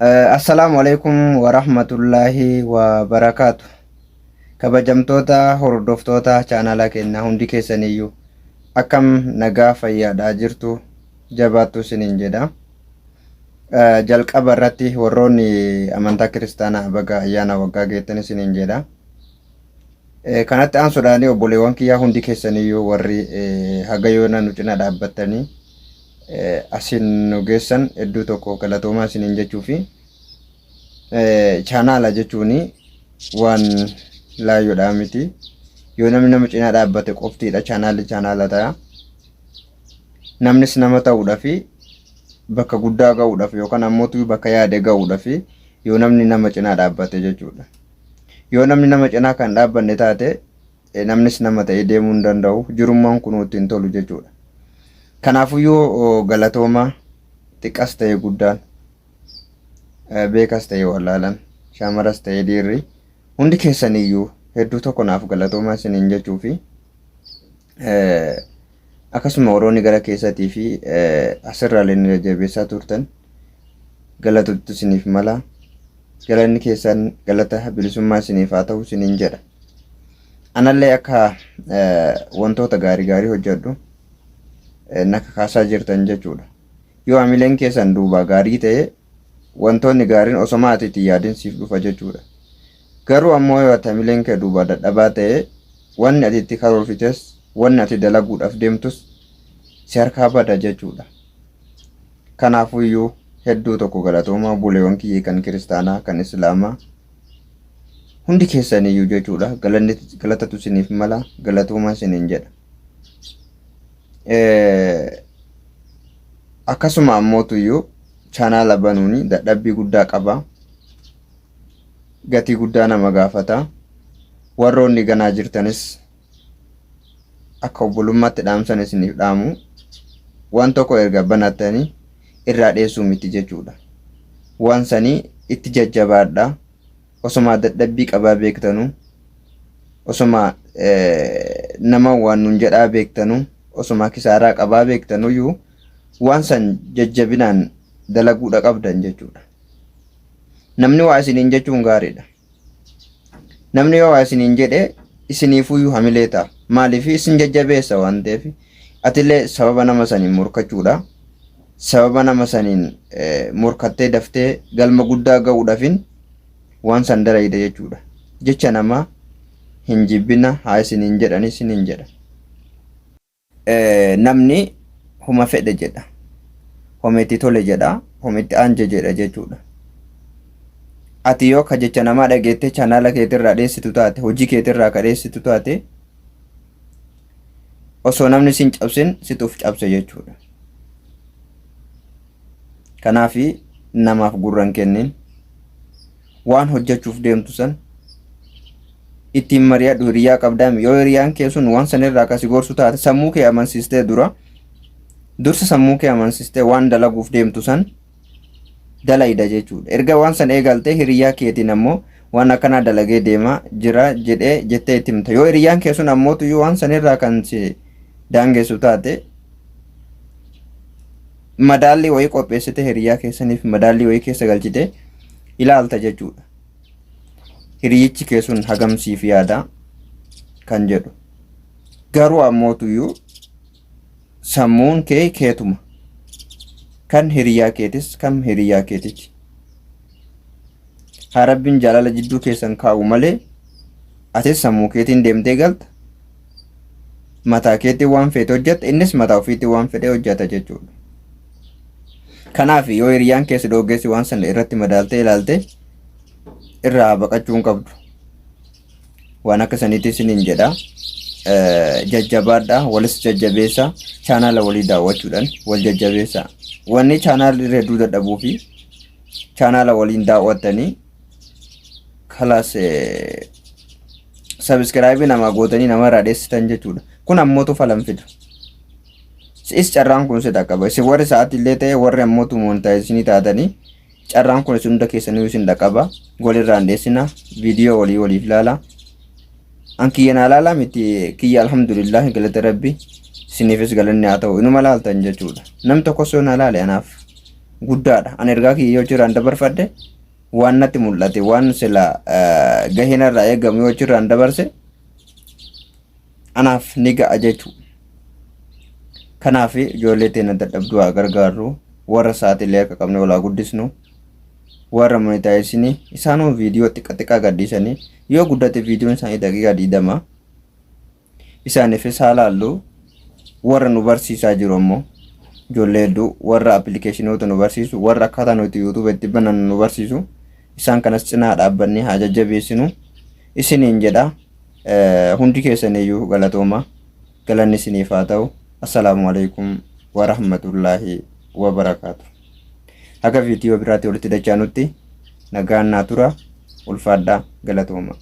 Assalaamu alaikum warahmatullaahi wabarakaatu. Kabajamtoota hordoftoota chaanala keenyaa hundi keessaniyyuu akkam nagaa fayyaadhaa jirtu jabaattu isiniin jedha. Jalqaba irratti warroonni amantaa kiristaanaa baga ayyaana waggaa geettan isiniin jedha. Kanatti aansuudhaan obboleewwan kiyyaa hundi keessaniyyuu warri haga yoona nu cina dhaabbattanii asiin nu geessan hedduu tokko galatoomaa isiniin jechuu fi chaanaala jechuun waan laayyoodhaa miti. Yoo namni nama cinaa dhaabbate qoftiidha chaanaalli chaanaala ta'a. Namnis nama ta'uudhaa fi bakka guddaa ga'uudhaaf yookaan ammoo bakka yaade ga'uudhaaf yoo namni nama cinaa dhaabbate jechuudha. Yoo namni nama cinaa kan dhaabbanne taate namnis nama ta'ee deemuu hin danda'u. Jirummaan kunuu itti hin tolu jechuudha. Kanaafuyyuu galatoomaa xiqqas ta'e guddaan beekas ta'e wallaalan shamaras ta'e dhiirri hundi keessaniyyuu hedduu tokko naaf galatoomaa isiniin jechuu fi akkasuma warroonni gara keessatii fi asirraallee nu jajjabeessaa turtan galatuttu isiniif mala. Galanni keessan galata bilisummaa isiniif haa ta'u isiniin jedha. Anallee akka wantoota gaarii gaarii hojjedhu na kakaasaa jirtan jechuudha. Yoo hamileen keessan duubaa gaarii ta'e wantoonni gaariin osoma ati itti yaadin siif dhufa jechuudha. Garuu ammoo yoo ati hamileen kee duubaa dadhabaa ta'e wanni ati itti karoorfites wanni ati dalaguudhaaf deemtus si harkaa bada jechuudha. Kanaafuyyuu hedduu tokko galatoomaa obboleewwan kiyyee kan kiristaanaa kan islaamaa hundi keessaniyyuu jechuudha galanni galatatu isiniif mala galatoomaa isiniin jedha. Akkasuma ammootuyyuu chaanaala banuun dadhabbii guddaa qaba. Gatii guddaa nama gaafata. Warroonni ganaa jirtanis akka obbolummaatti dhaamsan isiniif dhaamu waan tokko erga banattanii irraa dheessuu miti jechuudha. Waan sanii itti jajjabaadha. Osomaa dadhabbii qabaa beektanu, osomaa nama waan nun jedhaa beektanu, osomaa kisaaraa qabaa beektanuyyuu waan san jajjabinaan dalaguudha qabdan jechuudha. Namni waa isiniin jechuun gaariidha. Namni yoo waa isiniin jedhe isiniifuyyuu hamilee ta'a. Maaliif isin jajjabeessa waan ta'eef atillee sababa nama saniin morkachuudha. Sababa nama saniin morkattee daftee galma guddaa ga'uudhaafin waan san dalayda jechuudha. Jecha namaa hin jibbina haa isiniin jedhani isiniin jedha. Namni homa fedhe jedha. Homa itti tole jedha. Homa itti anje jedha jechuudha. Ati yoo ka jecha namaa dhageettee chaanaala keetirraa dheessitu taate, hojii keetirraa ka dheessitu taate, osoo namni sin cabsin situ of cabse jechuudha. Kanaaf namaaf gurra hin kennin. Waan hojjechuuf deemtu san ittiin mari'adhu hiriyaa qabdaami. Yoo hiriyaan kee sun waan sanirraa akka si gorsu taate sammuu kee amansiistee dura dursa sammuu kee amansiistee waan dalaguuf deemtu san dalayda jechuudha. Erga waan san eegaltee hiriyaa keetiin ammoo waan akkanaa dalagee deemaa jira jedhee jettee itti himta. Yoo hiriyaan kee sun ammoo tuyyuu waan sanirraa kan si daangessu taate madaallii wayii qopheessite hiriyaa keessaniif madaallii wayii keessa galchite ilaalta jechuudha. Hiriyichi kee sun hagam siif yaada kan jedhu. Garuu ammootuyyuu sammuun kee keetuma. Kan hiriyaa keetis kan hiriyaa keetiti. Haa rabbiin jaalala jidduu keessan kaa'u malee atis sammuu keetiin deemtee galta. Mataa keetiin waan feete hojjetta innis mataa ofiitiin waan fedhe hojjeta jechuudha. Kanaaf yoo hiriyaan kee si dhooggeessi waan sana irratti madaaltee ilaalte irraa baqachuu hin qabdu. Waan akka saniitti isiniin jedha. Jajjabaadha walis jajjabeessa chaanaala walii daawwachuudhaan wal jajjabeessa. Wanni chaanaala irra hedduu dadhabuu fi chaanaala waliin daawwattanii kalaas sabiskiraayibii namaa gootanii namarraa dheessitan jechuudha. Kun ammoo tufa lan fidu. Si'is carraan kun si dhaqqaba. Isin warri sa'aatii illee ta'e warri ammoo monetaayizinii taatanii carraan kun isin hunda keessanii isin dhaqqaba. Walirraa hin dheessina. Viidiyoo walii waliif ilaala. An kiyya naa laalaa miti kiyya alhamdulillah galata rabbi isiniifis galanni haa ta'u inuma laaltan jechuudha. Nam tokko osoo naa laale anaaf guddaadha. Ani ergaa kiyya yoo achirraan dabarfadhe waan natti mul'ate waan sila gahee narraa eegamu yoo achirraan dabarse anaaf ni ga'a jechuudha. Kanaaf ijoollee teenya dadhabduu haa gargaarru warra sa'aatiilee akka qabne wal haa guddisnu warra monetaayisinii isaanuu viidiyoo xiqqa xiqqaa gadhiisanii yoo guddate viidiyoon isaanii daqiiqaa 20 isaaniifis haa laallu warra nu barsiisaa jiru ammoo ijoollee hedduu warra appilikeeshinoota nu barsiisu warra akkaataa nuti yuutuuba itti banannu nu barsiisu isaan kanas cinaa dhaabbannee haa jajjabeessinu isiniin jedha hundi keessaniyyuu galatooma galanni isiniif haa ta'u assalaamu alaikum warahmatullaahi wabarakaatu haga viidiyoo biraatti walitti dachaanutti nagaan naa tura ulfaadhaa galatooma.